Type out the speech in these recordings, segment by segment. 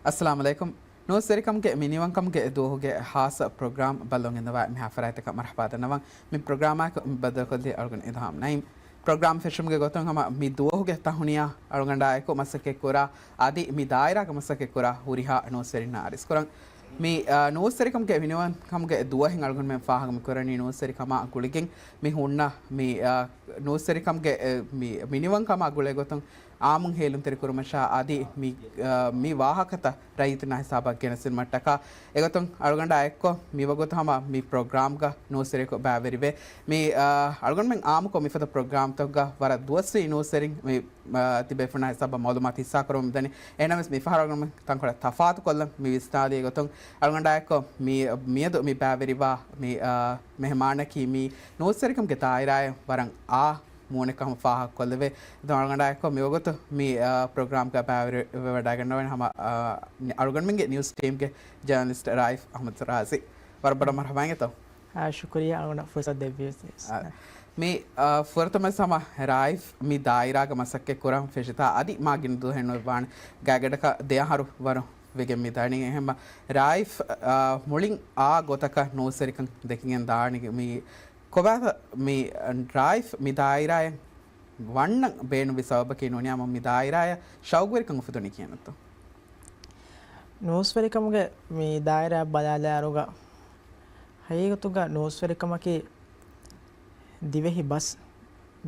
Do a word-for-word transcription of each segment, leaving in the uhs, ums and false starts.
އައްސަލާމު ޢަލައިކުމް. ނޫސްވެރިކަމުގެ މިނިވަންކަމުގެ ދުވަހުގެ ހާއްސަ ޕްރޮގްރާމް ބައްލަވަން އިންނަވާ މިހާ ފަރާތްތަކަށް މަރުޙަބާ ދަންނަވަން. މި ޕްރޮގްރާމާއެކު ބައްދަލުކޮށްލީ އަޅުގަނޑު އިލްހާމް ނައީމް. ޕްރޮގްރާމް ފެށުމުގެ ގޮތުން ހަމަ މި ދުވަހުގެ ތަހުނިޔާ އަޅުގަނޑާއެކު މަސައްކަތްކުރާ، އަދި މި ދާއިރާގަ މަސައްކަތްކުރާ ހުރިހާ ނޫސްވެރިންނާ އަރިސްކުރަން. މި، އާ، ނޫސްވެރިކަމުގެ މިނިވަންކަމުގެ ދުވަހެއް އަޅުގަނޑުމެން ފާހަގަ މިކުރަނީ ނޫސްވެރިކަމާ ގުޅިގެން މި ހުންނަ މި، އާ، ނޫސްވެރިކަމުގެ، އެ، މި މިނިވަންކަމާ ގުޅޭ ގޮތުން އާއްމުން ހޭލުންތެރިކުރުމަށާ އަދި މި، އާ، މި ވާހަކަތައް ރައްޔިތުންނާ ހިސާބަށް ގެނެސްދިނުމަށްޓަކާ އެގޮތުން އަޅުގަނޑާ އެއްކޮށް މިވަގުތު ހަމަ މި ޕްރޮގްރާމްގަ ނޫސްވެރިޔަކު ބައިވެރިވޭ. މި، އާ، އަޅުގަނޑުމެން އާއްމުކޮށް މިފަދަ ޕްރޮގްރާމްތަކުގަ ވަރަށް ދުވަސްވީ ނޫސްވެރިން މި، އާ، ތިބޭފުޅުންނާ ހިސާބަށް މައުލޫމާތު ހިއްސާކުރަމުން މިދަނީ. އެހެންނަމަވެސް މިފަހަރު އަޅުގަނޑުމެން ތަންކޮޅެއް ތަފާތުކޮށްލަން މި ވިސްނާލި އެގޮތުން އަޅުގަނޑާ އެއްކޮށް މި، މިއަދު މި ބައިވެރިވާ މި، އާ، މެހެމާނަކީ މި ނޫސްވެރިކަމުގެ ދާއިރާއަށް ވަރަށް އާ މޫނެއްކަމަށް ފާހަގަކޮށްލެވޭ. އަޅުގަނޑާ އެއްކޮށް މިވަގުތު މި، އާ، ޕްރޮގްރާމްގަ ބައިވެރިވެވަޑައިގަންނަވަނީ ހަމަ، އާ، އަޅުގަނޑުމެންގެ ނިއުސް ޓީމްގެ ޖާނަލިސްޓް ރާއިފް އަޙްމަދު ރާޒީ. ވަރަށް ބޮޑަށް މަރުޙަބާ އިނގޭތޯ. އާ، ޝުކުރިއްޔާ އަޅުގަނޑަށް ފުރުސަތު ދެއްވިޔަސް. އާ، މި، އާ، ފުރަތަމަ ހަމަ ރާއިފް މި ދާއިރާގަ މަސައްކަތް ކުރަން ފެށިތާ އަދި މާ ގިނަ ދުވަހެއް ނުވާނެ ގާތްގަނޑަކަށް ދެ އަހަރު ވަރު ވެގެން މި ދަނީ. އެހެންމަ ރާއިފް، އާ، މުޅިން އާ ގޮތަކަށް ނޫސްވެރިކަން ދެކިގެން ދާނީ މި ކޮބާތަ މި ރާއިފް މި ދާއިރާއަށް ވަންނަން ބޭނުންވި ސަބަބަކީ ނޫނީ ހަމަ މި ދާއިރާއަށް ޝައުގުވެރިކަން އުފެދުނީ ކިހިނެއްތޯ؟ ނޫސްވެރިކަމުގެ މި ދާއިރާއަށް ބަލާލާއިރުގަ ހަގީގަތުގަ ނޫސްވެރިކަމަކީ ދިވެހި ބަސް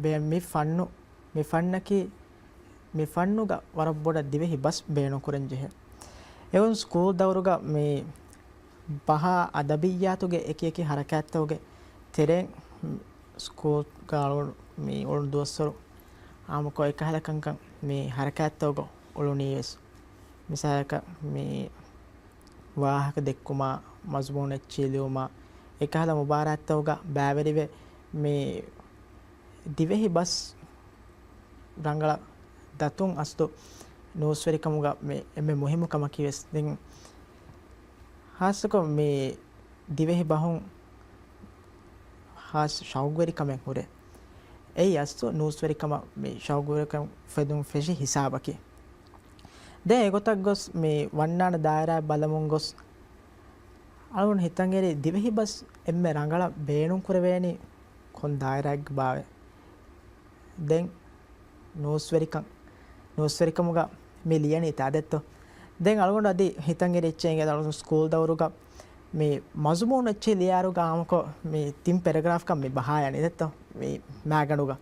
ބޭ-، މި ފަންނު، މި ފަންނަކީ، މި ފަންނުގަ ވަރަށް ބޮޑަށް ދިވެހި ބަސް ބޭނުންކުރަން ޖެހޭ. އެވަން ސްކޫލް ދައުރުގަ މި ބަހާ އަދަބިއްޔާތުގެ އެކި އެކި ހަރަކާތްތަކުގެ ތެރެއިން ސްކޫލްގަ އަޅުގަނޑު މި އުޅުނު ދުވަސްވަރު އާއްމުކޮށް އެކަހަލަ ކަންކަން މި ހަރަކާތްތަކުގަ އުޅުނީވެސް. މިސާލަކަށް މި ވާހަކަ ދެއްކުމާ، މަޒުމޫނު އެއްޗެހި ލިޔުމާ، އެކަހަލަ މުބާރާތްތަކުގަ ބައިވެރިވެ، މި ދިވެހި ބަސް ރަނގަޅަށް ދަތުން އަސްލު ނޫސްވެރިކަމުގަ މި އެންމެ މުހިއްމު ކަމަކީ ވެސް ދެން ހާއްސަކޮށް މި ދިވެހި ބަހުން ހާސް ޝައުގުވެރިކަމެއް ހުރޭ. އެއީ އަސްލު ނޫސްވެރިކަމަށް މި ޝައުގުވެރިކަން އުފެދުން ފެށި ހިސާބަކީ. ދެން އެގޮތަށް ގޮސް މި ވަންނާނެ ދާއިރާއެއް ބަލަމުން ގޮސް، އަޅުގަނޑު ހިތަށް އެރި ދިވެހި ބަސް އެންމެ ރަނގަޅަށް ބޭނުން ކުރެވޭނީ ކޮން ދާއިރާއެއްގަ ބާވޭ؟ ދެން ނޫސްވެރިކަން، ނޫސްވެރިކަމުގަ މި ލިޔަނީ ތާދެއްތޯ؟ ދެން އަޅުގަނޑު އަދި ހިތަށް އެރި އެއްޗެއް އިނގޭ އަޅުގަނޑު ސްކޫލް ދައުރުގަ މި މަޒުމޫނު އެއްޗެއް ލިޔާއިރުގަ އާއްމުކޮށް މި ތިން ޕެރެގްރާފްކަން މި ބަހާ ޔަނީ ދެއްތޯ؟ މި މާގަނޑުގަ.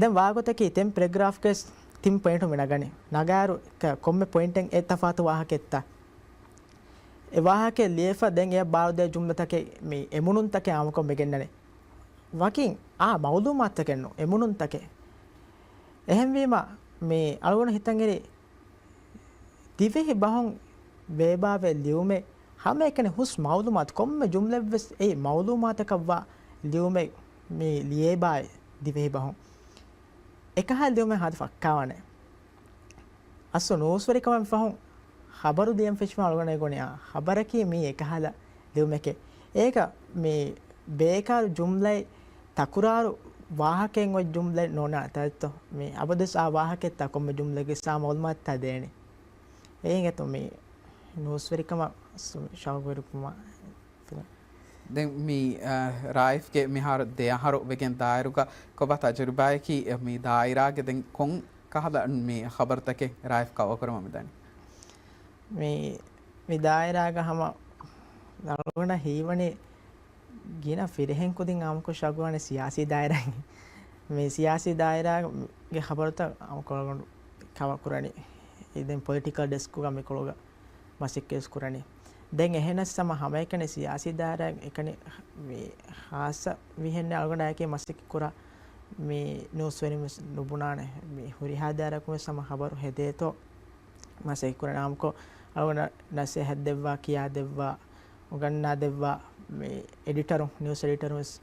ދެން ވާގޮތަކީ ތިން ޕެރެގްރާފްގެ ތިން ޕޮއިންޓު މި ނަގަނީ. ނަގާއިރު ކޮންމެ ޕޮއިންޓެއް އެއް ތަފާތު ވާހަކައެއްތަ؟ އެ ވާހަކައެއް ލިޔެފަ ދެން އެއަށް ބާރުދޭ ޖުމްލަތަކެއް މި އެމުނުންތަކެއް އާއްމުކޮށް މި ގެންނަނީ. ވަކިން އާ މައުލޫމާތުތަކެއް ނޫން، އެމުނުންތަކެއް. އެހެންވީމަ މި އަޅުގަނޑު ހިތަށް އެރި ދިވެހި ބަހުން ވޭބާވެ ލިޔުމެއް ހަމައެކަނި ހުސް މައުލޫމާތު، ކޮންމެ ޖުމްލައެއްވެސް އެއީ މައުލޫމާތަކަށްވާ ލިޔުމެއް މި ލިޔޭބާއި ދިވެހި ބަހުން. އެކަހަލަ ލިޔުމެއް ހާދަ ފައްކާވާނެ. އަސްލު ނޫސްވެރިކަމަށް ފަހުން ޚަބަރު ލިޔަން ފެށިފަ އަޅުގަނޑަށް ގޮނި އާ، ޚަބަރަކީ މީ އެކަހަލަ ލިޔުމެކޭ. އޭކަ މި ބޭކާރު ޖުމްލައެއް، ތަކުރާރު ވާހަކައެއް އޮތް ޖުމްލައެއް ނޯންނާނެ ތާއްތޯ؟ މި އަބަދުވެސް އާ ވާހަކައެއްތާ ކޮންމެ ޖުމްލައެއްގެ ސާ މައުލޫމާތުތާ ދޭނެ. އޭގެތޯ މި ނޫސްވެރިކަމަށް ޝައުގުވެރިކަމަށް ދެން މި، އަ، ރާއިފްގެ މިހާރު ދެ އަހަރު ވެގެން ދާއިރުގަ ކޮބާ ތަޖުރިބާއަކީ މި ދާއިރާގެ ދެން ކޮން ކަހަލަ މި ޚަބަރުތަކެއް ރާއިފް ކަވަރ ކުރަމުން މިދަނީ؟ މި، މި ދާއިރާގަ ހަމަ އަޅުގަނޑަށް ހީވަނީ ގިނަ ފިރިހެން ކުދިން އާއްމުކޮށް ޝައުގުވާނެ ސިޔާސީ ދާއިރާގެ. މި ސިޔާސީ ދާއިރާގެ ޚަބަރުތައް އާއްމުކޮށް އަޅުގަނޑު ކަވަރ ކުރަނީ. ދެން ޕޮލިޓިކަލް ޑެސްކުގަ މިކޮޅުގަ މަސައްކަތް ކުރަނީ. ދެން އެހެނަސް ހަމަ ހަމައެކަނި ސިޔާސީ ދާއިރާ އެކަނި މި ޚާއްޞަ ވިހެން އަޅުގަނޑާއެކީ މަސައްކަތް ކުރާ މި ނޫސްވެރިން ވެސް ނުބުނާނެ. މި ހުރިހާ ދާއިރާއަކުން ވެސް ހަމަ ޚަބަރު ހެދޭތޯ މަސައްކަތް ކުރަން އާއްމުކޮށް އަޅުގަނޑަށް ނަސޭހަތް ދެއްވާ، ކިޔާ ދެއްވާ، އުނގަންނާ ދެއްވާ މި އެޑިޓަރު، ނިއުސް އެޑިޓަރު ވެސް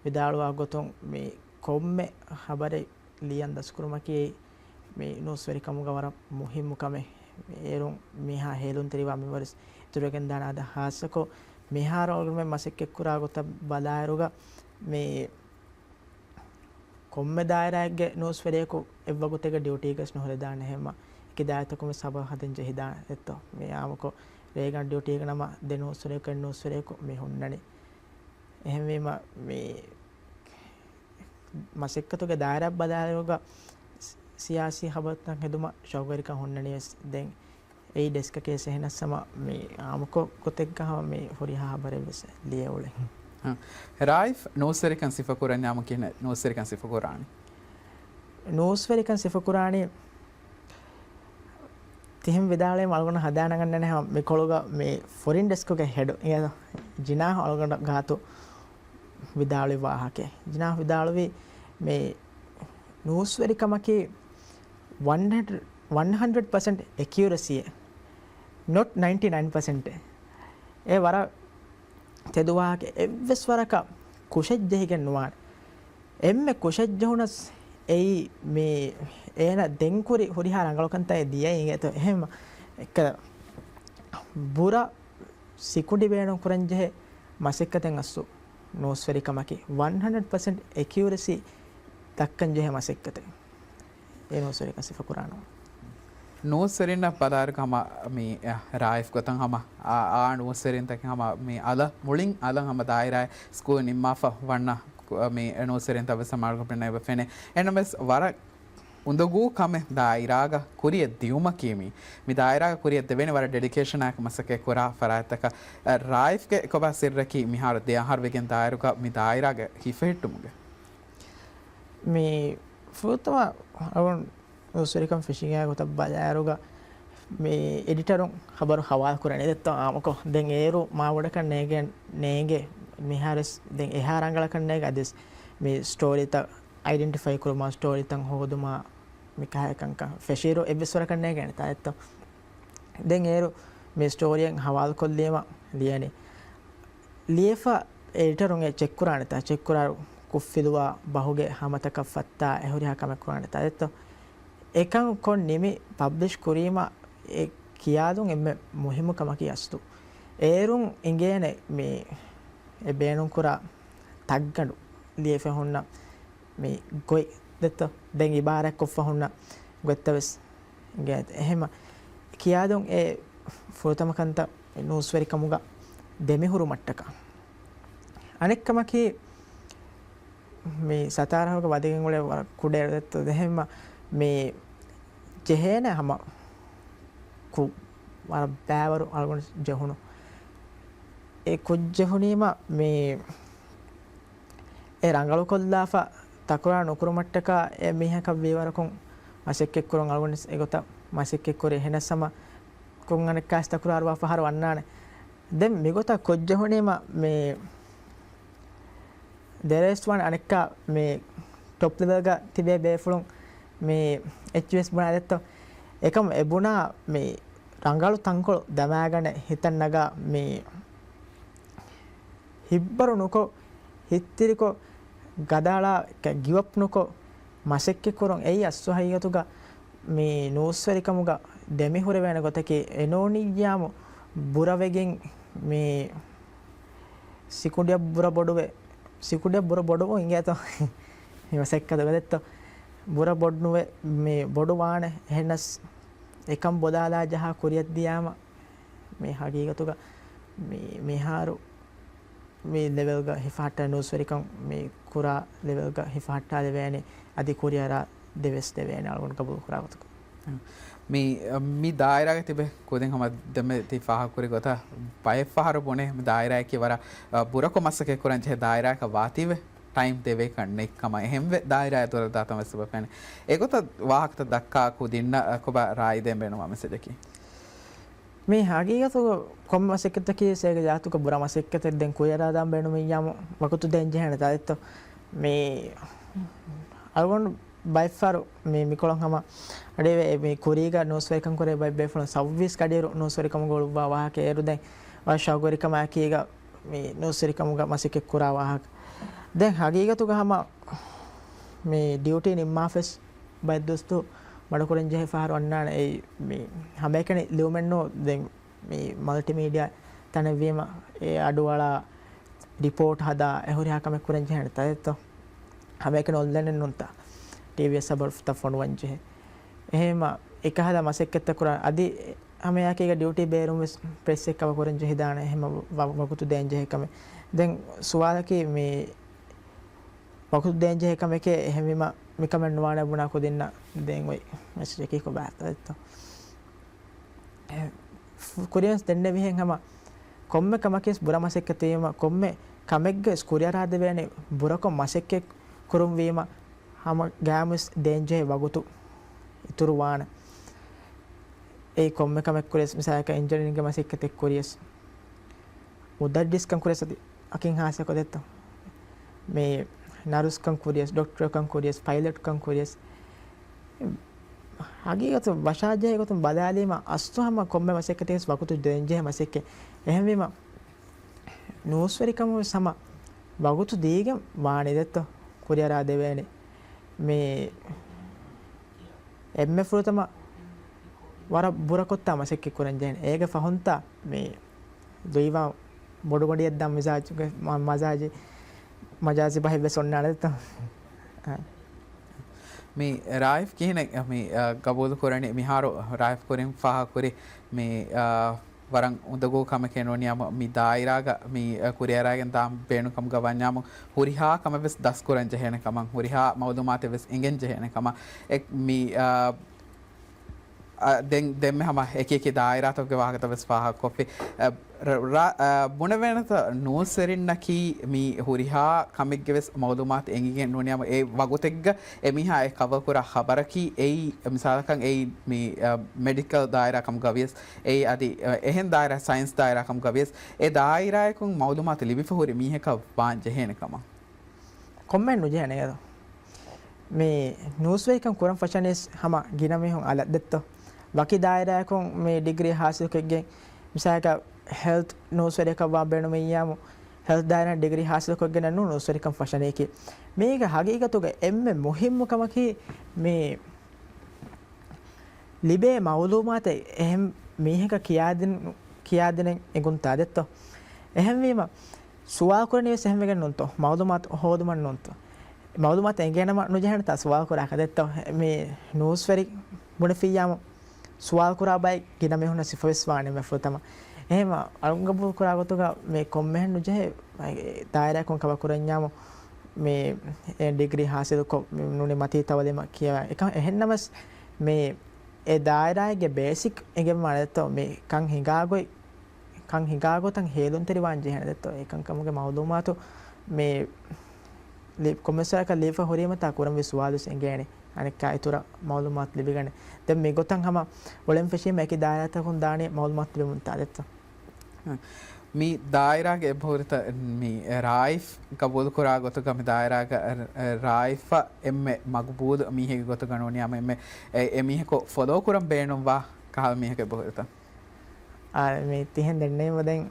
ވިދާޅުވާ ގޮތުން މި ކޮންމެ ޚަބަރެއް ލިޔަން ދަސްކުރުމަކީ މި ނޫސްވެރިކަމުގަ ވަރަށް މުހިއްމު ކަމެއް. އޭރުން މިހާ ހޭލުންތެރިވާ މިންވަރު ވެސް އިތުރުވެގެން ދާނެ. އަދި ހާއްސަކޮށް މިހާރު އަޅުގަނޑުމެން މަސައްކަތްކުރާ ގޮތަށް ބަލާއިރުގަ މި ކޮންމެ ދާއިރާއެއްގެ ނޫސްވެރިޔަކު އެއްވަގުތެއްގެ ޑިއުޓީގަސް ނުހުރެދާނެ ހެމަ. ކިދާއިތަކުން ވެސް ހަބަރު ހަދަން ޖެހިދާނެ ދެއްތޯ. މި އާއްމުކޮށް ރޭގަނޑު ޑިއުޓީގަ ނަމަ ދެ ނޫސްވެރިޔަކު އެއް ނޫސްވެރިޔަކު މި ހުންނަނީ. އެހެންވީމަ މި މަސައްކަތުގެ ދާއިރާ ބަލާލިއިރުގަ ސިޔާސީ ހަބަރުތައް ހެދުމަށް ޝައުގުވެރިކަން ހުންނަނީ ވެސް ދެން އެއީ ޑެސްކަކީ ވެސް އެހެނަސް ހަމަ މި އާއްމުކޮށް ގޮތެއްގަ ހަމަ މި ހުރިހާ ހަބަރެއް ވެސް ލިޔެ އުޅެ. ރާއިފް ނޫސްވެރިކަން ސިފަކުރަންޏާމު ކިހިނެއް ނޫސްވެރިކަން ސިފަކުރާނީ؟ ނޫސްވެރިކަން ސިފަކުރާނީ ތިހެން ވިދާޅުވީމަ އަޅުގަނޑު ހަދާނަގަންނަނީ ހަމަ މިކޮޅުގަ މި ފޮރިން ޑެސްކުގެ ހެޑު އިނގޭތޯ ޖިނާހް އަޅުގަނޑަށް ގާތު ވިދާޅުވި ވާހަކައެއް. ޖިނާހް ވިދާޅުވީ މި ނޫސްވެރިކަމަކީ ވަން ހަންޑްރެޑް، ވަން ހަންޑްރެޑް ޕަސެންޓް އެކިއުރެސީއެއް، ނޮޓް ނައިންޓީ ނައިން ޕަސެންޓް. އެ ވަރަށް ތެދު ވާހަކަ. އެއްވެސް ވަރަކަށް ކުށެއް ޖެހިގެން ނުވާނެ. އެންމެ ކުށެއް ޖެހުނަސް އެއީ މި އޭނަ ދެން ކުރި ހުރިހާ ރަނގަޅުކަންތައް ދިޔައީ އިނގޭތޯ. އެހެން އެއްކަލަ ބުރަ ސިކުނޑި ބޭނުން ކުރަން ޖެހޭ މަސައްކަތެއް އަސްލު ނޫސްވެރިކަމަކީ. ވަން ހަންޑްރެޑް ޕަސެންޓް އެކިއުރެސީ ދައްކަން ޖެހޭ މަސައްކަތެއް. އެ ނޫސްވެރިކަން ސިފަކުރާނަމަ. ނޫސްވެރިންނަށް ބަލާއިރު ހަމަ މި، އަ، ރާއިފް ގޮތަށް ހަމަ އާ، އާ ނޫސްވެރިންތަކެއް ހަމަ މި އަލަށް މުޅިން އަލަށް ހަމަ ދާއިރާއެއް ސްކޫލް ނިންމާފަ ވަންނަ ކު-، މި ނޫސްވެރިންތައް ވެސް ހަމަ އަޅުގަނޑު ފެނޭ. އެހެންނަމަވެސް ވަރަށް އުނދަގޫ ކަމެއް ދާއިރާގަ ކުރިއަށް ދިއުމަކީ މި، މި ދާއިރާގަ ކުރިއަށް ދެވޭނެ ވަރަށް ޑެޑިކޭޝަނާއެކު މަސައްކަތް ކުރާ ފަރާތްތަކަށް. އަ، ރާއިފްގެ ކޮބާ ސިއްރަކީ މިހާރު ދެ އަހަރު ވެގެން ދާއިރުގަ މި ދާއިރާގަ ހިފެހެއްޓުމުގެ؟ މި ފުރަތަމަ އަޅުގަނޑު ނޫސްވެރިކަން ފެށިގެން އާ ގޮތަށް ބަލާއިރުގަ މި އެޑިޓަރުން ހަބަރު ހަވާލު ކުރަނީ ދެއްތޯ އާއްމުކޮށް. ދެން އޭރު މާ ބޮޑަކަށް ނޭނގެ، ނޭނގެ މިހާރުވެސް ދެން އެހާ ރަނގަޅަކަށް ނޭނގެ އަދިވެސް މި ސްޓޯރީތައް އައިޑެންޓިފައި ކުރުމާ، ސްޓޯރީތައް ހޯދުމާ، މި ކަހަލަ ކަންކަން ފެށިއިރު އެއްވެސް ވަރަކަށް ނޭނގޭނެތާ ދެއްތޯ. ދެން އޭރު މި ސްޓޯރީއެއް ހަވާލުކޮށްލީމަ ލިޔަނީ. ލިޔެފަ އެޑިޓަރުން އެ ޗެކް ކުރާނެތާ، ޗެކް ކުރާއިރު ކުށްފިލުވާ ބަހުގެ ހަމަތަކަށް ފައްތާ އެ ހުރިހާ ކަމެއް ކުރާނެތާ ދެއްތޯ. އެކަން ކޮށް ނިމި ޕަބްލިޝް ކުރީމަ އެ ކިޔާދުން އެންމެ މުހިއްމު ކަމަކީ އަސްލު. އޭރުން އިނގޭނެ މި އެ ބޭނުންކުރާ ތައްގަނޑު ލިޔެފަ ހުންނަ މި ގޮތް ދެއްތޯ، ދެން އިބާރާތްކޮށްފަ ހުންނަ ގޮތްތައް ވެސް އިނގޭތޯ. އެހެންމަ ކިޔާދުން އެ ފުރަތަމަ ކަންތައް ނޫސްވެރިކަމުގަ ދެމިހުރުމަށްޓަކާ. އަނެއްކަމަކީ، މި ސަތާރަހަކަށް ވަދެގެން އުޅޭ ވަރަށް ކުޑައިރު ދެއްތޯ. އެހެންމަ މި ޖެހޭނެ ހަމަ ކު-، ވަރަށް ބައިވަރު އަޅުގަނޑު ޖެހުނު. އެ ކުއްޖެހުނީމަ މި އެ ރަނގަޅުކޮށްލާފަ ތަކުރާރު ނުކުރުމަށްޓަކާ އެ މީހަކަށް ވީވަރަކުން މަސައްކަތްކުރުން އަޅުގަނޑު ވެސް އެގޮތަށް މަސައްކަތްކުރި. އެހެނަސް ހަމަ ކޮން އަނެއްކާވެސް ތަކުރާރުވާ ފަހަރު އަންނާނެ. ދެން މިގޮތަށް ކޮށްޖެހުނީމަ މި ދެރައެސް ވާން އަނެއްކާ މި ޓޮޕް ލެވެލްގަ ތިބޭ ބޭފުޅުން މި އެއްޗިވެސް ބުނާ ދެއްތޯ. އެކަމް އެ ބުނާ މި ރަނގަޅު ތަންކޮޅު ދަމާގަނެ ހިތަށް ނަގާ މި ހިއްބަރު ނުކޮށް، ހިތްތިރިކޮށް، ގަދައަޅާ ގިވަޕް ނުކޮށް، މަސައްކަތް ކުރުން އެއީ އަސްލު ހަގީގަތުގަ މި ނޫސްވެރިކަމުގަ ދެމިހުރެވޭނެ ގޮތަކީ. އެނޫނިއްޔާމު ބުރަވެގެން މި ސިކުނޑިއަށް ބުރަ ބޮޑުވެ، ސިކުނޑިއަށް ބުރަ ބޮޑުވުން އިނގޭތޯ މި މަސައްކަތުގަ ދެއްތޯ. ބުރަ ބޮޑުނުވެ މި ބޮޑުވާނެ. އެހެނަސް އެކަން ބޮލާލާ ޖަހާ ކުރިއަށް ދިޔާމަ މި ހަގީގަތުގަ މި މިހާރު މި ލެވެލްގަ ހިފަހައްޓާ ނޫސްވެރިކަން މި ކުރާ ލެވެލްގަ ހިފަހައްޓާލެވޭނެ އަދި ކުރިއަރާ ދެވެސް ދެވޭނެ އަޅުގަނޑު ގަބޫލު ކުރާ ގޮތަކަށް. މި، މި ދާއިރާގަ ތިބެ ކުދިން ހަމަ ދެންމެ ތި ފާހަގަކުރި ގޮތަށް ބައެއް ފަހަރު ބުނޭ މި ދާއިރާއަކީ ވަރަށް، އަ، ބުރަކޮށް މަސައްކަތް ކުރަން ޖެހޭ ދާއިރާއަކަށް ވާތީވެ ޓައިމް ދެވޭކަށް ނެތްކަމަށް އެހެންވެ ދާއިރާއެއް ދުރަށް ދާތަން ވެސް އެބަ ފެނޭ. އެގޮތަށް ވާހަކަތައް ދައްކާ ކުދިންނަށް ކޮބާ ރާއީ ދޭން ބޭނުންވާ މެސެޖަކީ؟ މި ހަގީގަތުގަ ކޮންމެ މަސައްކަތަކީ ވެސް އޭގެ ޒާތުގަ ބުރަ މަސައްކަތެއް. ދެން ކުރިއަރާދާން ބޭނުމިއްޔާމު ވަގުތު ދޭން ޖެހޭނެ ތާ ދެއްތޯ. މި އަޅުގަނޑު ބައެއްފަހަރު މި، މިކޮޅަށް ހަމަ އަޑެވެ. މި ކުރީގަ ނޫސްވެރިކަން ކުރޭ ބައެއް ބޭފުޅުން ސައުވީސް ގަޑިއިރު ނޫސްވެރިކަމުގަ އުޅުއްވާ ވާހަކަ އޭރު ދެން ވަރަށް ޝައުގުވެރިކަމާއެކީގަ މި ނޫސްވެރިކަމުގަ މަސައްކަތް ކުރާ ވާހަކަ. ދެން ހަގީގަތުގަ ހަމަ މި ޑިއުޓީ ނިންމާފަސް ބައެއް ދުވަސްތު މަޑުކުރަން ޖެހޭ ފަހަރު އަންނާނެ. އެއީ މި ހަމައެކަނި ލިޔުމެއްނޫ. ދެން މި މަލްޓިމީޑިއާ ތަނެއްވީމަ އެ އަޑުއަޅާ ރިޕޯޓް ހަދާ އެ ހުރިހާ ކަމެއް ކުރަން ޖެހޭނެ ތާ ދެއްތޯ. ހަމައެކަނި އޮންލައިނެއް ނޫންތާ. ޓީވީއެސް ހަބަރުތައް ފޮނުވަން ޖެހޭ. އެހެންމަ އެކަހަލަ މަސައްކަތްތައް ކުރާ، އަދި ހަމައެއާއެކީގަ ޑިއުޓީ ބޭރުން ވެސް ޕްރެސްއެއް ކަވަ ކުރަން ޖެހިދާނެ، އެހެން ވަ-، ވަ-، ވަގުތު ދޭން ޖެހޭ ކަމެއް. ދެން ސުވާލަކީ މި ވަގުތު ދޭން ޖެހޭ ކަމެކޭ، އެހެންވީމަ މިކަމެއް ނުވާނެ ބުނާ ކުދިންނަށް ދޭން އޮތް މެސެޖަކީ ކޮބާތޯ؟ ކުރިޔަސް ދެންނެވިހެން ހަމަ ކޮންމެ ކަމަކީ ވެސް ބުރަ މަސައްކަތެއް ވީމަ، ކޮންމެ ކަމެއްގެ ވެސް ކުރިއަރާދެވޭނެ ބުރަކޮށް މަސައްކަތް ކުރުން ވީމަ، ހަމަ ގާމުސް ދޭންޖެހޭ ވަގުތު އިތުރު ވާނެ. އެއީ ކޮންމެ ކަމެއް ކުރިޔަސް، މިސާލަކަށް އިންޖިނިއަރިންގެ މަސައްކަތެއް ކުރިޔަސް، މުދައްރިސްކަން ކުރިޔަސް އަދި އަކިން ހާސްކޮށްދެއްތޯ. މި ނަރުސްކަން ކުރިޔަސް، ޑޮކްޓަރުކަން ކުރިޔަސް، ޕައިލެޓްކަން ކުރިޔަސް، ހަގީގަތު ވަށާޖެހޭ ގޮތުން ބަލާލީމަ، އަސްލު ހަމަ ކޮންމެ މަސައްކަތެއް ވަގުތު ދޭންޖެހޭ މަސައްކަތް. އެހެންވީމަ، ނޫސްވެރިކަމުން ވެސް ހަމަ ވަގުތު ދީގެން ވާނެ ދެއްތޯ ކުރިއަރާ ދެވޭނެ. މި އެންމެ ފުރަތަމަ ވަރަށް ބުރަކޮށްތާ މަސައްކަތް ކުރަން ޖެހޭނެ. އޭގެ ފަހުންތާ މި ދުއިވާ ބޮޑު ގޮނޑިއެއްދާ މިޒާޖުގެ މަ-، މަޖާޒީ، މަޖާޒީ ބަހެއް ވެސް އޮންނާނެ ދެއްތޯ. މި ރާއިފް ކިހިނެއް މި، އަ، ގަބޫލު ކުރަނީ؟ މިހާރު ރާއިފް ކުރިން ފާހަގަކުރި މި، އަ، ވަރަށް އުނދަގޫ ކަމެކޭ ނޫނީ ހަމަ މި ދާއިރާގަ މި، އަ، ކުރިއަރާގެން ދާން ބޭނުން ކަމުގަ ވަންޏާމު ހުރިހާ ކަމެއް ވެސް ދަސްކުރަން ޖެހޭނެ ކަމަށް، ހުރިހާ މައުލޫމާތެއް ވެސް އެނގެން ޖެހޭނެ ކަމަށް. އެ، މި، އަ، އަ، ދެން، ދެންމެ ހަމަ އެކި އެކި ދާއިރާތަކުގެ ވާހަކަތައް ވެސް ފާހަގަކޮށްފި. އަ، ރ-، ރ-، އަ، ބުނެވޭނެތަ ނޫސްވެރިންނަކީ މި ހުރިހާ ކަމެއްގެ ވެސް މައުލޫމާތު އެނގިގެން ނޫނީ ހަމަ އެ ވަގުތެއްގަ އެމީހާ އެ ކަވަރ ކުރާ ޚަބަރަކީ އެއީ، މިސާލަކަށް އެއީ މި، އަ، މެޑިކަލް ދާއިރާ ކަމުގަ ވިޔަސް، އެއީ އަދި، އަ، އެހެން ދާއިރާ ސައިންސް ދާއިރާ ކަމުގަ ވިޔަސް، އެ ދާއިރާއަކުން މައުލޫމާތު ލިބިފަ ހުރި މީހަކަށް ވާން ޖެހޭނެ ކަމަށް. ކޮންމެ ނުޖެހޭނެ އޭރު. މި ނޫސްވެރިކަން ކުރަން ފަށަނީސް ހަމަ ގިނަ މީހުން އަލަށް ދެއްތޯ. ވަކި ދާއިރާއަކުން މި ޑިގްރީ ހާސިލްކޮށްގެން، މިސާލަކަށް ހެލްތް ނޫސްވެރިޔަކަށް ވާ ބޭނުމިއްޔާމު، ހެލްތް ދާއިރާ ޑިގްރީ ހާސިލްކޮށްގެން ނޫން ނޫސްވެރިކަން ފަށަނީކީ. މީގެ ހަގީގަތުގަ އެންމެ މުހިއްމު ކަމަކީ މި ލިބޭ މައުލޫމާތެއް އެހެން މީހަކަށް ކިޔާދިން، ކިޔާދިނެއް އެނގުންތާ ދެއްތޯ. އެހެންވީމަ، ސުވާލު ކުރަނީ ވެސް އެހެންވެގެން ނޫންތޯ. މައުލޫމާތު ހޯދުމަށް ނޫންތޯ. މައުލޫމާތު އެނގޭނަމަ ނުޖެހޭނެތާ ސުވާލު ކުރާކަށް ދެއްތޯ. މި ނޫސްވެރި ބުނެފިއްޔާމު، ސުވާލު ކުރާ ބައެއް ގިނަ މީހުންނަށް ސިފަވެސް ވާނެ މެފުޅުތަމަ. އެހެން އަޅުންގަބޫލު ކުރާ ގޮތުގަ މި ކޮންމެހެން ނުޖެހޭ ދާއިރާއަކުން ކަވަރ ކުރަންޏާމު، މި ޑިގްރީ ހާސިލުކޮށް، މި ނޫނީ މަތީ ތައުލީމަށް ކިޔަވާ. އެކަން އެހެންނަމަސް، މި އެ ދާއިރާއެއްގެ ބޭސިކް އެނގެންވާނެ ދެއްތޯ، މި ކަން ހިނގާ ގޮތް، ކަން ހިނގާ ގޮތަށް ހޭލުންތެރިވާން ޖެހޭނެ ދެއްތޯ. އެކަންކަމުގެ މައުލޫމާތު މި ލި-، ކޮމެންޓްސްއަކަށް ލިޔެފަ ހުރީމަތާ ކުރަންވީ ސުވާލުވެސް އެނގޭނެ. އަނެއްކާ އިތުރަށް މައުލޫމާތު ލިބިގަނެ. ދެން މިގޮތަށް ހަމަ އުޅެން ފެށީމަ އެކި ދާއިރާތަކުން ދާނީ މައުލޫމާތު ލިބެމުންތާ ދެއްތޯ. މި ދާއިރާގެ އެބަހުރިތަ-، މި ރާއިފް ގަބޫލުކުރާ ގޮތުގަ މި ދާއިރާގަ ރ-، ރާއިފްއަށް އެންމެ މަގުބޫލު މީހެއްގެ ގޮތުގަ ނޫނީ ހަމަ އެންމެ އެ، އެ މީހަކު ފޮލޯ ކުރަން ބޭނުންވާ ކަހަލަ މީހަކު އެބަހުރިތަ؟ އާ، މި ތިހެން ދެންނެވީމަ ދެން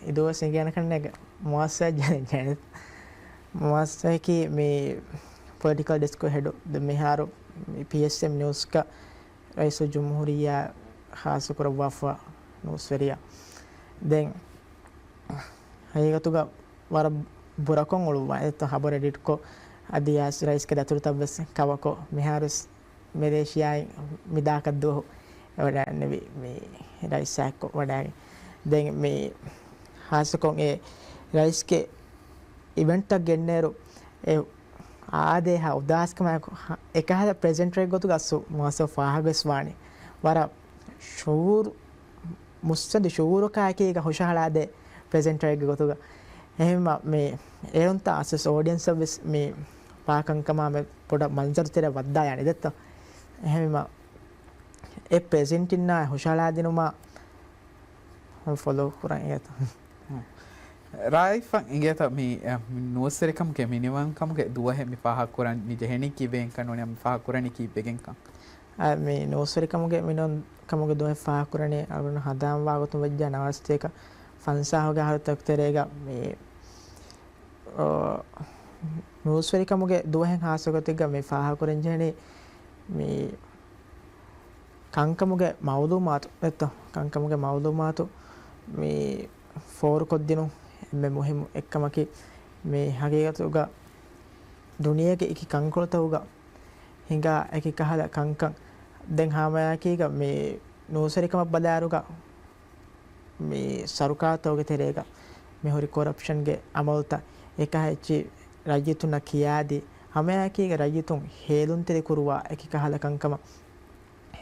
އިދޫވެސް އެނގޭނެ ކަންނޭގެ މުއައްސަސާ ޖެހޭ. މުއައްސަސާއަކީ މި ޕޮލިޓިކަލް ޑެސްކު ހެޑު ދެ މިހާރު މި ޕީއެސްއެމް ނިއުސްގަ ރައީސުލްޖުމްހޫރިއްޔާ ޚާއްޞަކުރައްވާފަ ނޫސްވެރިޔާ. ދެން ހަގީގަތުގަ ވަރަށް ބުރަކޮށް އުޅުއްވާ އެތައް ހަބަރު އެޑިޓްކޮށް، އަދި އައިސް ރައީސްގެ ދަތުރުތައް ވެސް ކަވަކޮށް، މިހާރު ވެސް މެލޭޝިޔާއިން މި ދާކަށް ދުވަހު ވަޑައިގެންނެވި މި ރައީސް ސާއެއްކޮށް ވަޑައިގެން. ދެން މި ޚާއްޞަކޮށް އެ ރައީސްގެ އިވެންޓްތައް ގެންނޭރު އެ އާދޭހާ އުދާސްކަމާއެކު އެކަހަލަ ޕްރެޒެންޓަރެއް ގޮތުގަ އަސްލު މުއައްސަސާ ފާހަގަވެސް ވާނެ. ވަރަށް ޝުއޫރު، މުއްސަނދި ޝުއޫރަކާއެކީގަ ހުށަހަޅާދޭ ޕްރެޒެންޓަރެއްގެ ގޮތުގަ. އެހެންވީމަ މި އޭރުންތާ އަސްލު އޯޑިއެންސަށް ވެސް މި ފާކަންކަމާ މި ބޮޑަށް މަންޒަރު ތެރެއަށް ވައްދާ ޔާނެ ދެއްތޯ. އެހެންވީމަ އެ ޕްރެޒެންޓިންނާ ހުށަހަޅާދިނުމާ ފޮލޯ ކުރަން އިނގޭތަ؟ ރާއިފަށް އިނގޭތަ މި، އަ، ނޫސްވެރިކަމުގެ މިނިވަންކަމުގެ ދުވަހެއް މި ފާހަގަކުރަން މި ޖެހެނީ ކީއްވެގެންކަން ނޫނީ މި ފާހަގަކުރަނީ ކީއްވެގެންކަން؟ އަ، މި ނޫސްވެރިކަމުގެ މިނިވަންކަމުގެ ދުވަހެއް ފާހަގަކުރަނީ އަޅުގަނޑު ހަނދާންވާ ގޮތުން ވެއްޖާ ނަވާރަ ސަތޭކަ ފަންސާހުގެ އަހަރުތަކު ތެރޭގަ މި، އަ، ނޫސްވެރިކަމުގެ ދުވަހެއް ހާއްސަ ގޮތެއްގަ މި ފާހަގަކުރަން ޖެހެނީ މި ކަންކަމުގެ މައުލޫމާތު ދެއްތޯ؟ ކަންކަމުގެ މައުލޫމާތު މި ފޯރުކޮށްދިނުން އެންމެ މުހިއްމު އެއްކަމަކީ، މި ހަގީގަތުގަ ދުނިޔޭގެ އެކި ކަންކޮޅުތަކުގަ ހިނގާ އެކި ކަހަލަ ކަންކަން ދެން ހަމައެކީގަ މި ނޫސްވެރިކަމަށް ބަލާއިރުގަ މި ސަރުކާރުތަކުގެ ތެރޭގަ މި ހުރި ކޮރަޕްޝަންގެ އަމަލުތައް އެކަހަ އެއްޗި ރައްޔިތުންނަށް ކިޔާދީ، ހަމައެކީގަ ރައްޔިތުން ހޭލުންތެރިކުރުވާ އެކި ކަހަލަ ކަންކަމަށް،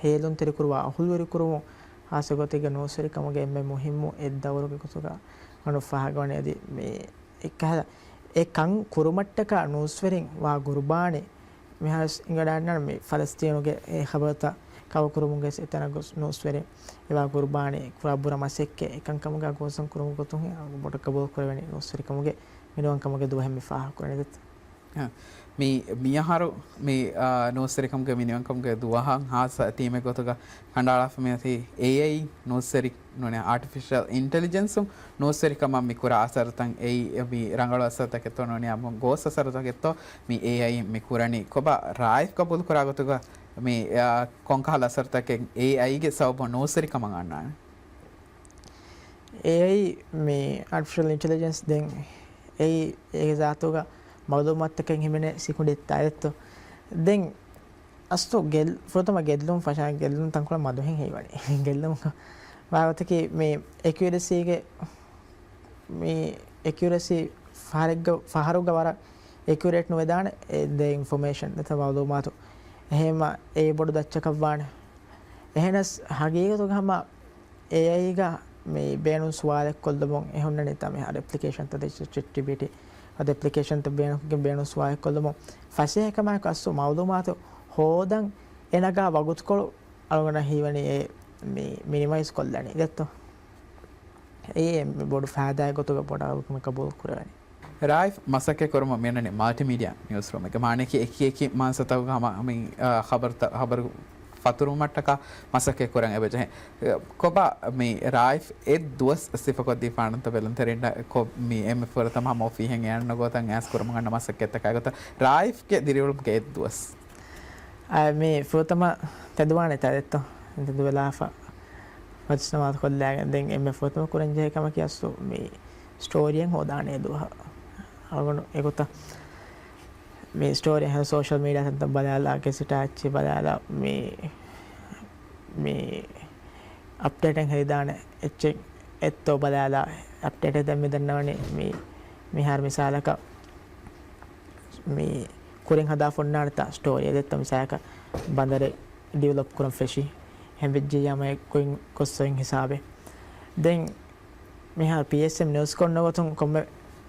ހޭލުންތެރިކުރުވާ އަހުލުވެރިކުރުމުން ހާއްސަ ގޮތެއްގަ ނޫސްވެރިކަމުގެ އެންމެ މުހިއްމު އެއް ދައުރުގެ ގޮތުގަ އަޅުގަނޑު ފާހަގަވަނީ އަދި މި އެކަހަލަ އެ ކަން ކުރުމަށްޓަކާ ނޫސްވެރިން ވާ ގުރުބާނީ މިހާރު ވެސް އިނގަންނާނެ މި ފަލަސްތީނުގެ އެ ޚަބަރުތައް ކަވަރުކުރުމުގެ އެތަނަށް ގޮސް ނޫސްވެރިން އެވާ ގުރުބާނީ ކުރާ ބުރަ މަސައްކަތް އެކަންކަމުގަ ގޯސްވަރު ކުރުމުގެ ގޮތުން ބޮޑަށް ގަބޫލު ކުރެވެނީ ނޫސްވެރިކަމުގެ މިނިވަންކަމުގެ ދުވަހެއް މި ފާހަގަ ކުރަނީ ދެއްތަ؟ އަ، މި، މިއަހަރު މި، އާ، ނޫސްވެރިކަމުގެ މިނިވަންކަމުގެ ދުވަހަށް ހާއްސަ ތީމެއް ގޮތުގަ ކަނޑައަޅާފަ މިއޮތީ އޭއައި ނޫސްވެރި ނޫނީ އާޓިފިޝަލް އިންޓެލިޖެންސުން ނޫސްވެރިކަމަށް މި ކުރާ އަސަރުތައް އެއީ މި ރަނގަޅު އަސަރުތަކެއްތޯ ނޫނީ އާންމު ގޯސް އަސަރުތަކެއްތޯ މި އޭއައި މި ކުރަނީ ކޮބާ ރާއިފް ގަބޫލު ކުރާ ގޮތުގަ މި، އާ، ކޮންކަހަލަ އަސަރުތަކެއް އޭއައިގެ ސަބަބުން ނޫސްވެރިކަމަށް އަންނާނެ؟ އޭއައި މި އާޓިފިޝަލް އިންޓެލިޖެންސް ދެން އެއީ އޭގެ ޒާތުގަ މައުލޫމާތުތަކެއް ހިމެނޭ ސިކުނޑި އެއްތާ އެއްތޯ. ދެން އަސްލު ގެއްލު-، ފުރަތަމަ ގެއްލުން ފަށާ ގެއްލުން ތަންކޮޅެއް މަދުހެން ހީވަނީ. ގެއްލުން ވާގޮތަކީ މި އެކިއުރެސީގެ މި އެކިއުރެސީ ފަހަރެއްގަ-، ފަހަރުގަ ވަރަށް އެކިއުރޭޓް ނުވެދާނެ އެ ދޭ އިންފޮމޭޝަން ނަތަ މައުލޫމާތު. އެހެންމަ އެ ބޮޑު ދައްޗަކަށްވާނެ. އެހެނަސް ހަގީގަތުގަ ހަމަ އޭއައިގަ މި ބޭނުން ސުވާލެއް ކޮށްލަމުން އެ ހުންނަނީތާ މިހާރު އެޕްލިކޭޝަންތައް ދެއްޗެއް ޗެޓް ޖީޕީޓީ އަދި އެޕްލިކޭޝަންތައް ބޭނުންކޮށްގެން ބޭނުން ސުވާލެއް ކޮށްލަމުން ފަސޭހަކަމާއެކު އަސްލު މައުލޫމާތު ހޯދަން އެ ނަގާ ވަގުތުކޮޅު އަޅުގަނޑަށް ހީވަނީ އެ މި މިނިމައިޒް ކޮށްލަނީ ދެއްތޯ. އެއީ އެންމެ ބޮޑު ފައިދާއެއް ގޮތުގަ ބޮޑަށް އަޅުގަނޑު ގަބޫލު ކުރެވެނީ. ރާއިފް މަސައްކަތް ކުރަމުން މިއަންނަނީ މަލްޓިމީޑިއާ ނިއުސްރޫމެއްގަ. މާނައަކީ އެކި އެކި މާންސަތަކުގަ ހަމަ މި، އާ، ޚަބަރުތައް، ޚަބަރު ފަތުރުވުމަށްޓަކާ މަސައްކަތް ކުރަން އެބަޖެހޭ. ކޮބާ މި ރާއިފް އެއް ދުވަސް ސިފަކޮށްދީފާނަންތަ ބެލުންތެރިންނަށް ކޮ-، މި އެންމެ ފުރަތަމަ ހަމަ އޮފީހެއް އެއަންނަ ގޮތަށް އައިސް ކުރަމުން އަންނަ މަސައްކަތްތަކާ ގޮތަށް ރާއިފްގެ ދިރިއުޅުމުގެ އެއް ދުވަސް. އާ، މި ފުރަތަމަ ތެދުވާނެ ތަދެއްތޯ. ތެދުވެލާފަ ފަތިސްނަމާދު ކޮށްލާގެން ދެން އެންމެ ފުރަތަމަ ކުރަންޖެހޭ ކަމަކީ އަސްލު މި ސްޓޯރީއެއް ހޯދާނެ ދުވަހަށް. އަޅުގަނޑު އެގޮތަށް މި ސްޓޯރީ ހަ-، ސޯޝަލް މީޑިއާ ތަންތަން ބަލާލާ، ގެސެޓާ އެއްޗެއް ބަލާލާ، މި، މި އަޕްޑޭޓެއް ހެދިދާނެ އެއްޗެއް އެއްތޯ ބަލާލާ، އަޕްޑޭޓެއް ދެން މި ދަންނަވަނީ މި، މިހާރު މިސާލަކަށް މި ކުރިން ހަދާފަ އޮންނާނެތާ ސްޓޯރީއެއް ދެއްތޯ މިސާލަކަށް ބަނދަރެއް ޑިވެލޮޕް ކުރަން ފެށި، ހެން ވެއްޖެއްޔާ މައެއް ގޮތް ގޮސް އޮތް ހިސާބެއް. ދެން މިހާރު ޕީއެސްއެމް ނިއުސް ކޮށްނު ގޮތުން ކޮންމެ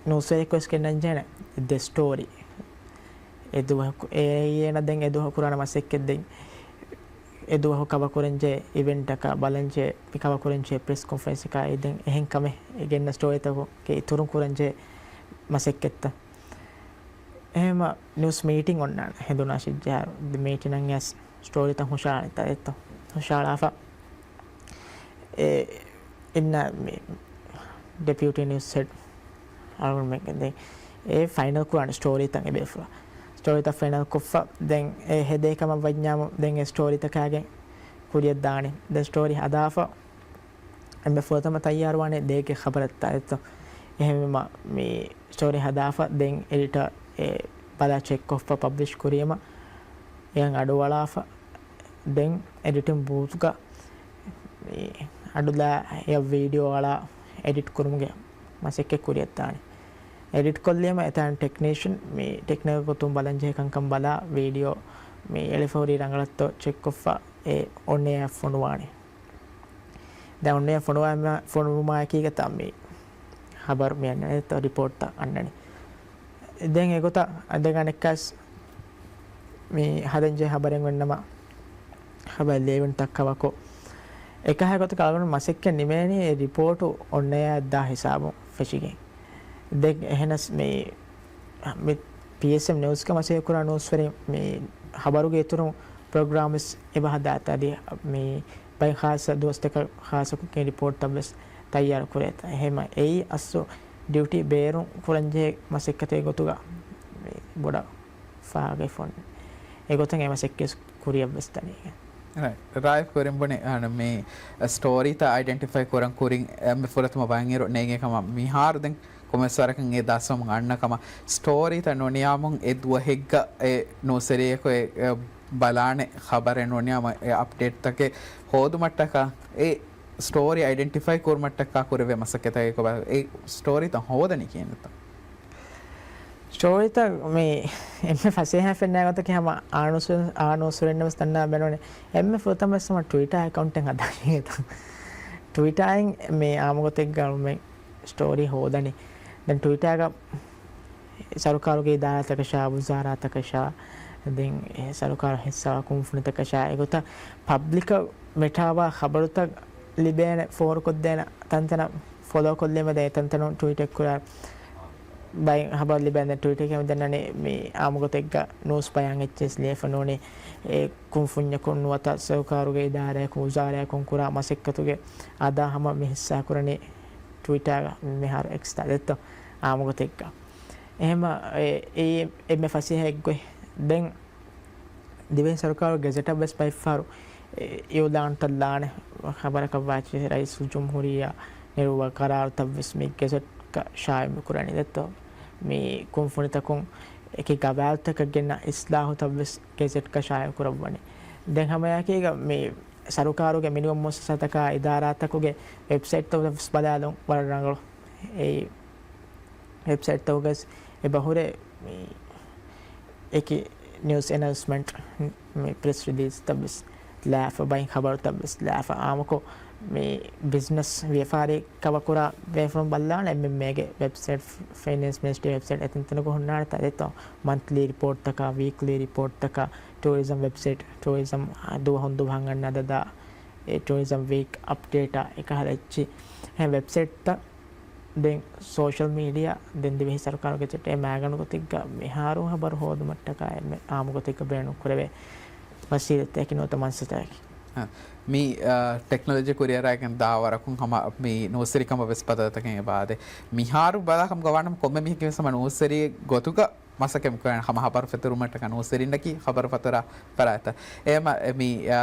ނޫސްވެރިއެއް ވެސް ގެންނަން ޖެހޭނެ ދެ ސްޓޯރީ. އެ ދުވަހު އޭނަ ދެން އެ ދުވަހު ކުރާނެ މަސައްކަތް ދެން އެ ދުވަހު ކަވަ ކުރަންޖެހޭ އިވެންޓަކާ ބަލަންޖެހޭ މި ކަވަ ކުރަންޖެހޭ ޕްރެސް ކޮންފަރެންސަކާ އެ ދެން އެހެން ކަމެއް އެ ގެންނަ ސްޓޯރީތަކުގެ އިތުރުން ކުރަންޖެހޭ މަސައްކަތްތައް. އެހެންމަ ނިއުސް މީޓިން އޮންނާނެ ހެނދުނާ ޝިއްޖާރު ދެ މީޓިނަށް އަސް ސްޓޯރީތައް ހުށަހަޅާނެ ތަދެއްތޯ. ހުށަހަޅާފަ އެ އިންނަ މި ޑެޕިއުޓީ ނިއުސް ހެޑް އަޅުގަނޑުމެންގެ ދެން އެ ފައިނަލް ކުރާނެ ސްޓޯރީތައް އެބޭފުޅާ. ސްޓޯރީތައް ފައިނަލް ކޮށްފަ ދެން އެ ހެދޭ ކަމަށް ވަންޏާމު ދެން އެ ސްޓޯރީތަކާގެ ކުރިއަށް ދާނެ. ދެން ސްޓޯރީ ހަދާފަ އެންމެ ފުރަތަމަ ތައްޔާރުވާނެ ދޭގެ ޚަބަރަށްތާ ދެއްތޯ. އެހެންވީމަ މި ސްޓޯރީ ހަދާފަ ދެން އެޑިޓަރ އެ ބަލާ ޗެކްކޮށްފަ ޕަބްލިޝް ކުރީމަ އެއަށް އަޑުއަޅާފަ ދެން އެޑިޓިން ބޫތުގަ މި އަޑުލާ އެއަށް ވީޑިއޯ އަޅާ އެޑިޓް ކުރުމުގެ މަސައްކަތް ކުރިއަށްދާނެ. އެޑިޓް ކޮށްލީމަ އެތާން ޓެކްނީޝަން މި ޓެކްނިކަލް ގޮތުން ބަލަންޖެހޭ ކަންކަން ބަލާ ވީޑިއޯ މި އެޅިފަ ހުރީ ރަނގަޅަށްތޯ ޗެކްކޮށްފަ އެ އޮންއެއާ ފޮނުވާނެ. ދެން އޮންއެއާ ފޮނުވާ-، ފޮނުވުމާއެކީގަތާ މި ޚަބަރު މި އަންނަނީ ރިޕޯޓްތައް އަންނަނީ. ދެން އެގޮތަށް އަދި އަނެއްކާސް މި ހަދަންޖެހޭ ޚަބަރެއް ވެންނަމަ ޚަބަރެއް ލިޔެވުންތައް ކަމަކު އެކަހަލަ ގޮތަކަށް އަޅުގަނޑު މަސައްކަތް ނިމޭނީ އެ ރިޕޯޓު އޮންއެއާއަށް ދާ ހިސާބުން ފެށިގެން. ދެން އެހެނަސް މި، މި ޕީއެސްއެމް ނިއުސްގެ މަސައްކަތް ކުރާ ނޫސްވެރިން މި ޚަބަރުގެ އިތުރުން ޕްރޮގްރާމް ވެސް އެބަ ހަދާތާ އަދި މި ބައެއް ޚާއްޞަ ދުވަސްތަކަށް ޚާއްޞަ ކޮށްގެން ރިޕޯޓްތައް ވެސް ތައްޔާރު ކުރޭތާ. އެހެންމަ އެއީ އަސްލު ޑިއުޓީ ބޭރުން ކުރަންޖެހޭ މަސައްކަތެއް ގޮތުގަ މި ބޮޑަށް ފާހަގަވެފަ އޮންނަނީ. އެގޮތުން އެ މަސައްކަތް ކުރިއަށް ވެސް ދަނީ. ރައި-، ރައިފް ކުރިން ބުނި، އަން މި ސްޓޯރީތައް އައިޑެންޓިފައި ކުރަން ކުރިން އެންމެ ފުރަތަމަ ބައިންއިރު ނޭނގޭ ކަމަށް މިހާރު ދެން ކޮންމެސް ވަރަކަށް އެ ދަސްވަމުން އަންނަ ކަމަށް ސްޓޯރީތައް ނުނިޔާމުން އެ ދުވަހެއްގަ އެ ނޫސްވެރިއެކު އެ، އެ، ބަލާނެ ޚަބަރެއް ނޫނިއްޔާމު އެ އަޕްޑޭޓްތަކެއް ހޯދުމަށްޓަކާ، އެ ސްޓޯރީ އައިޑެންޓިފައި ކުރުމަށްޓަކާ ކުރެވޭ މަސައްކަތަކީ ކޮބާ؟ އެ ސްޓޯރީތައް ހޯދަނީ ކިހިނެއްތަ؟ ސްޓޯރީތައް މި އެންމެ ފަސޭހަ ފެންނާ ގޮތަކީ ހަމަ އާނޫސު-، އާނޫސުރެންނަށް ވެސް ދަންނަ ބޭނުން. އެންމެ ފުރަތަމަ ވެސް ހަމަ ޓްވިޓާ އެކައުންޓެއް ހަދާނީ ގެތަ. ޓްވިޓާއިން މި އާންމު ގޮތެއްގަ މި ސްޓޯރީ ހޯދަނީ. ދެން ޓްވިޓާގަ ސަރުކާރުގެ އިދާރާތަކަށާ، ވުޒާރާތަކަށާ، ދެން އެ ސަރުކާރު ހިއްސާ ކުންފުނިތަކަށާ، އެގޮތަށް ޕަބްލިކަށް މިޓާވާ ޚަބަރުތައް ލިބޭނެ ފޯރުކޮށްދޭނެ ތަންތަނަށް ފޮލޯ ކޮށްލީމަ ދެން އެތަންތަނުން ޓްވީޓެއް ކުރާ ބައި ޚަބަރު ލިބޭނެ ޓްވީޓެއް ކަމެއް ދެންނަނީ މި އާންމު ގޮތެއްގަ ނޫސް ބަޔާން އެއްޗެސް ލިޔެފަ ނޫނީ އެ ކުންފުންޏަކުން ނުވަތަ ސަރުކާރުގެ އިދާރާއަކުން ވުޒާރާއަކުން ކުރާ މަސައްކަތުގެ އަދާ ހަމަ މި ހިއްސާ ކުރަނީ ޓްވިޓާގަ މިހާރު އެކްސްތައް ދެއްތޯ އާންމު ގޮތެއްގަ. އެހެމަ އެ، އެ، އެންމެ ފަސޭހަ އެއްގޮތް. ދެން ދިވެހި ސަރުކާރު ގެޒެޓަށް ވެސް ބައެއްފަހަރު އިއުލާނުތައް ލާނެ ޚަބަރަކަށް ވާތީ ރައީސުލްޖުމްހޫރިއްޔާ ނެރުއްވާ ޤަރާރުތައް ވެސް މި ގެޒެޓްގަ ޝާއިޢު ކުރަނީ ދެއްތޯ. މި ކުންފުނިތަކުން އެކި ގަވާއިދުތަކަށް ގެންނަ އިސްލާހުތައް ވެސް ގެޒެޓްގަ ޝާއިޢު ކުރައްވަނީ. ދެން ހަމައެކީގަ މި ސަރުކާރުގެ މިނިވަން މުއައްސަސާތަކާ އިދާރާތަކުގެ ވެބްސައިޓްތައް ވެސް ބަލާލުން ވަރަށް ރަނގަޅު. އެއީ ވެބްސައިޓްތަކުގަސް އެބަހުރޭ މި އެކި ނިއުސް އެނައުންސްމަންޓް މި ޕްރެސް ރިލީޒްތައް ވެސް ލާފަ، ބައިން ޚަބަރުތައް ވެސް ލާފަ، އާންމުކޮށް މި ބިޒްނަސް ވިޔަފާރި ކަވަކުރާ ބޭފުޅުން ބައްލާނެ އެމްއެމްއޭގެ ވެބްސައިޓް، ފައިނޭންސް މިނިސްޓްރީ ވެބްސައިޓް އެތަންތަނަކު ހުންނާނެ ތާ ދެއްތޯ. މަންތްލީ ރިޕޯޓްތަކާ، ވީކްލީ ރިޕޯޓްތަކާ، ޓޫރިޒަމް ވެބްސައިޓް، ޓޫރިޒަމް ދުވަހުން ދުވަހަށް އަންނަ އަދަދާ، އެ ޓޫރިޒަމް ވީކް އަޕްޑޭޓާ އެކަހަލަ އެއްޗި އެހެން ވެބްސައިޓްތައް ދެން ސޯޝަލް މީޑިއާ، ދެން ދިވެހި ސަރުކާރުގެ ގެޒެޓް އެ މާގަނޑު ގޮތެއްގަ މިހާރު ޚަބަރު ހޯދުމަށްޓަކާ އެންމެ އާންމު ގޮތެއްގަ ބޭނުން ކުރެވޭ ވަސީލަތްތަކެއް ނުވަތަ މަންސަތަކެއް. އަ، މި، އަ، ޓެކްނޮލޮޖީ ކުރިއަރާގެން ދާ ވަރަކުން ހަމަ މި ނޫސްވެރިކަމަށް ވެސް ބަދަލުތަކެއް އެބަ އާދޭ. މިހާރު ބަލާ ކަމުގަ ވާނަމަ ކޮންމެ މީހެއްގެ ވެސް ހަމަ ނޫސްވެރި ގޮތުގަ މަސައްކަތް ކުރާނެ ހަމަ ޚަބަރު ފެތުރުމަށްޓަކާ ނޫސްވެރިންނަކީ ޚަބަރު ފަތުރާ ފަރާތްތައް. އެހެމަ މި، އާ،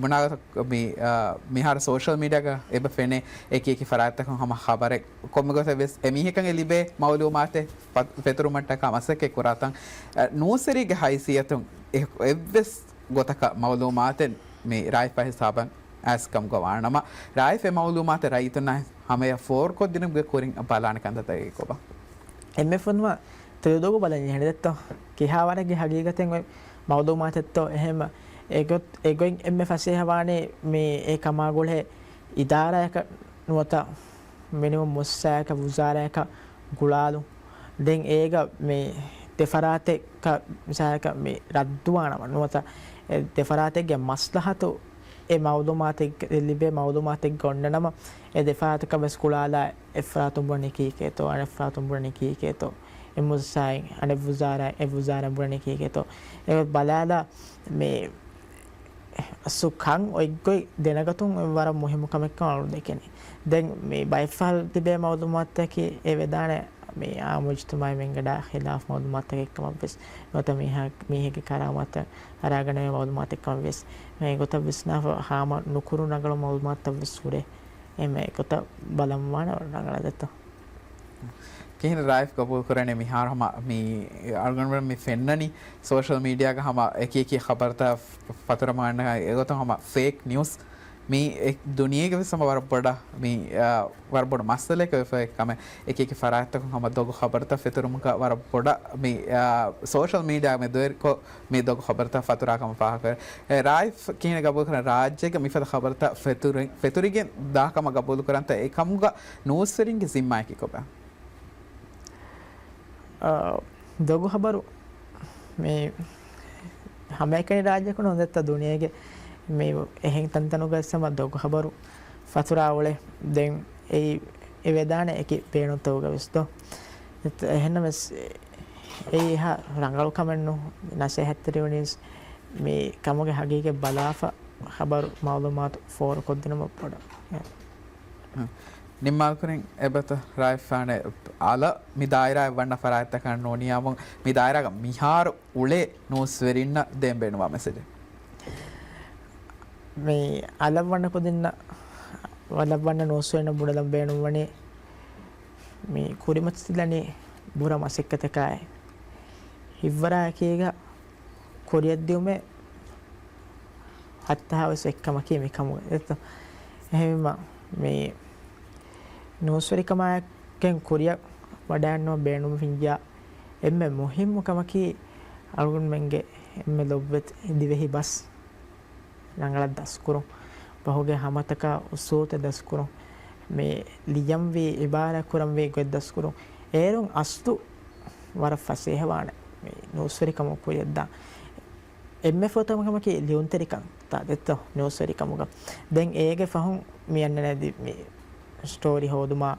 ބުނާ ގޮތަށް މި، އާ، މިހާރު ސޯޝަލް މީޑިއާގަ އެބަ ފެނޭ އެކި އެކި ފަރާތްތަކުން ހަމަ ޚަބަރެއް ކޮންމެ ގޮތެއް ވެސް އެމީހަކަށް އެ ލިބޭ މައުލޫމާތެއް ފަ-، ފެތުރުމަށްޓަކާ މަސައްކަތް ކުރާތަން، އަ، ނޫސްވެރިގެ ހައިސިއްޔަތުން އެ-، އެއްވެސް ގޮތަކަށް މައުލޫމާތެއް މި ރާއިފާ ހިސާބަށް އައިސް ކަމުގަ ވާނަމަ، ރާއިފް އެ މައުލޫމާތެއް ރައްޔިތުންނާ ހަމަޔަށް ފޯރުކޮށްދިނުމުގެ ކުރިން ބަލާނެ ކަންތައްތަކެއް ކޮބާ؟ އެންމެ ފުންމަ ތެދުދޮގު ބަލަން ޖެހެނީ ދެއްތޯ؟ ކިހާވަރެއްގެ ހަގީގަތެއް އޮތް މައުލޫމާތެއްތޯ؟ އެހެން އެގޮތް-، އެގޮތް އެންމެ ފަސޭހަވާނީ މި އެ ކަމާގުޅޭ އިދާރާއަކަށް ނުވަތަ މިނިވަން މުއައްސަސާއަކަށް ވުޒާރާއަކަށް ގުޅާލުން. ދެން އޭގަ މި ދެފަރާތެއްގަ މިސާލަކަށް މި ރައްދުވާނަމަ ނުވަތަ އެ ދެފަރާތެއްގެ މަސްލަހަތު އެ މައުލޫމާތެއް ލިބޭ މައުލޫމާތެއްގަ އޮންނަނަމަ، އެ ދެފަރާތަކަށް ވެސް ގުޅާލާ އެއްފަރާތުން ބުނަނީ ކީކޭތޯ، އަނެއްފަރާތުން ބުނަނީ ކީކޭތޯ، އެ މުއައްސަސާއިން އަނެއް ވުޒާރާ، އެ ވުޒާރާ ބުނަނީ ކީކޭތޯ، އެ ބަލާލާ މި ސުކަން އޮތްގޮތް ދެނެގަތުން ވަރަށް މުހިއްމު ކަމެއްކަމަށް އަޅު ދެކެނީ. ދެން މި ބައެއްފަހަރު ތިބޭ މައުލޫމާތަކީ އެ ވެދާނެ މި އާއްމު އިޖްތިމާޢީ މެންގަޑާ ޚިލާފް މައުލޫމާތަކެއްކަމަށްވެސް ނުވަތަ މީހާ-، މީހެއްގެ ކަރާމަތަށް އަރާގަނެވޭ މައުލޫމާތެއްކަމަށްވެސް މި އެގޮތަށް ވިސްނާފަ ހާމަ ނުކުރު ރަނގަޅު މައުލޫމާތުތައްވެސް ހުރޭ. އެމެ އެގޮތަށް ބަލަންވާނެ ރަނގަޅަށް ދެއްތޯ. ކިހިނެއް ރާއިފް ގަބޫލު ކުރަނީ މިހާރު ހަމަ މި އަޅުގަނޑުމެން މި ފެންނަނީ ސޯޝަލް މީޑިއާގަ ހަމަ އެކި އެކި ޚަބަރުތައް ފަތުރަމާންނަ އެގޮތަށް ހަމަ ފޭކް ނިއުސް މި އެ ދުނިޔޭގެ ވެސް ހަމަ ވަރަށް ބޮޑަށް މި، އާ، ވަރަށް ބޮޑު މައްސަލައެއް ވެފަ ކަމެއް. އެކި އެކި ފަރާތްތަކުން ހަމަ ދޮގު ޚަބަރުތައް ފެތުރުމުގަ ވަރަށް ބޮޑަށް މި، އާ، ސޯޝަލް މީޑިއާ މެދުވެރިކޮށް މި ދޮގު ޚަބަރުތައް ފަތުރާ ކަމަށް ފާހަގަވޭ. އެ، ރާއިފް ކިހިނެއް ގަބޫލު ކުރަން ރާއްޖޭގެ މިފަދަ ޚަބަރުތައް ފެތުރި-، ފެތުރިގެން ދާ ކަމަށް ގަބޫލު ކުރަންތަ؟ އެކަމުގަ ނޫސްވެރިންގެ ޒިންމާއަކީ ކޮބާ؟ އާ، ދޮގު ޚަބަރު މި ހަމައެކަނި ރާއްޖެއަކު ނޫން ދެއްތަ ދުނިޔޭގެ މި އެހެން ތަންތަނުގައި ހަމަ ދޮގު ޚަބަރު ފަތުރާ އުޅޭ. ދެން އެއީ އެ ވެދާނެ އެކި ބޭނުންތަކުގަ ވެސް ދޯ. އެހެންނަމަވެސް އެއީ އެހާ ރަނގަޅު ކަމެއް ނޫ. ނަސޭހަތްތެރިވަނީސް މި ކަމުގެ ހަގީގަތް ބަލާފަ ޚަބަރު މައުލޫމާތު ފޯރުކޮށްދިނުމަށް ބޮޑަށް. ނިންމާލުކުރިން އެބަތަ ރާއިފާނެ އަލަށް މި ދާއިރާއަށް ވަންނަ ފަރާތްތަކަށް ނޫނިއްޔާމު މި ދާއިރާގަ މިހާރު އުޅޭ ނޫސްވެރިންނަށް ދޭން ބޭނުންވާ މެސެޖެއް. މި އަލަށް ވަންނަ ކުދިންނަށް، އަލަށް ވަންނަ ނޫސްވެރިންނަށް ބުނެލަން ބޭނުންވަނީ މި ކުރިމަތިލަނީ ބުރަ މަސައްކަތަކާއި ހިއްވަރާއެކީގަ ކުރިއަށްދިއުމެއް ހައްތަހާވެސް އެއްކަމަކީ މިކަމުގަ ދެއްތޯ. އެހެންވީމަ މި ނޫސްވެރިކަމާއެކެން ކުރިއަށް ވަޑައިގަންނަވަން ބޭނުމަށް ހިންގިޔާ އެންމެ މުހިއްމު ކަމަކީ އަޅުގަނޑުމެންގެ އެންމެ ލޮބުވެތި ދިވެހި ބަސް ރަނގަޅަށް ދަސްކުރުން، ބަހުގެ ހަމަތަކާ އުސޫލުތައް ދަސްކުރުން، މި ލިޔަންވީ، އިބާރާތް ކުރަންވީ ގޮތް ދަސްކުރުން. އޭރުން އަސްލު ވަރަށް ފަސޭހަވާނެ މި ނޫސްވެރިކަމުގެ ކުރިއަށްދާން. އެންމެ ފުރަތަމަ ކަމަކީ ލިޔުންތެރިކަންތައް ދެއްތޯ ނޫސްވެރިކަމުގަ. ދެން އޭގެ ފަހުން މި އަންނަނީ މި ސްޓޯރީ ހޯދުމާ،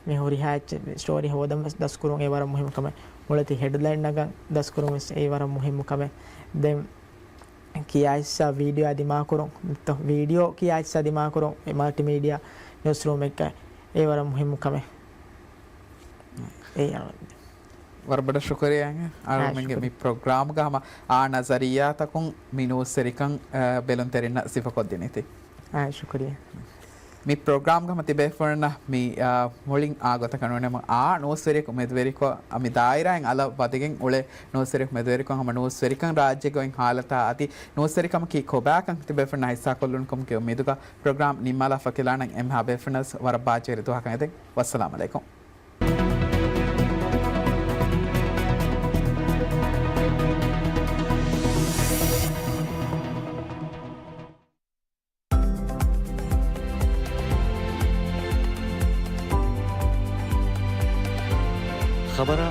މި ހުރިހާ އެއްޗެއް ސްޓޯރީ ހޯދަން ވެސް ދަސްކުރުން އެ ވަރަށް މުހިއްމު ކަމެއް. މުޅިތި ހެޑްލައިން ނަގަން ދަސްކުރުން ވެސް އެ ވަރަށް މުހިއްމު ކަމެއް. ދެން ކިޔާ ހިއްސާ ވީޑިއޯއާ ދިމާކުރުން، ވީޑިއޯ ކިޔާ ހިއްސާ ދިމާކުރުން، މަލްޓިމީޑިއާ ނިއުސްރޫމެއްގަ އެ ވަރަށް މުހިއްމު ކަމެއް. އެ ވަރަށް ބޮޑަށް ޝުކުރިއްޔާ. އަޅުމެންގެ މި ޕްރޮގްރާމްގަ ހަމަ އާ ނަޒަރިއްޔާތަކުން މި ނޫސްވެރިކަން، އަ، ބެލުންތެރިންނަށް ސިފަކޮށްދިނީތީ. އާ، ޝުކުރިއްޔާ. މި ޕްރޮގްރާމްގަ ހަމަ ތިބޭފުޅުންނަށް މި، އާ، މުޅިން އާ ގޮތަކަށް ނޫނޭ އާ ނޫސްވެރިޔަކު މެދުވެރިކޮށް، އަ، މި ދާއިރާއިން އަލަށް ވަދެގެން އުޅޭ ނޫސްވެރިޔަކު މެދުވެރިކޮށް ހަމަ ނޫސްވެރިކަން ރާއްޖޭގަ އޮތް ހާލަތާ އަދި ނޫސްވެރިކަމަކީ ކޮބާކަން ތިބޭފުޅުންނާ ހިއްސާކޮށްލުންކަމުގެ އުއްމީދުގަ ޕްރޮގްރާމް ނިންމާލާފަ ކިލާނަން. އެންމެހާ ބޭފުޅުންނަށް ވަރަށް ބާއްޖަވެރި ދުވަހަކަށް އެދެން. ވައްސަލާމް އަލައިކުމް. ޚަބަރާ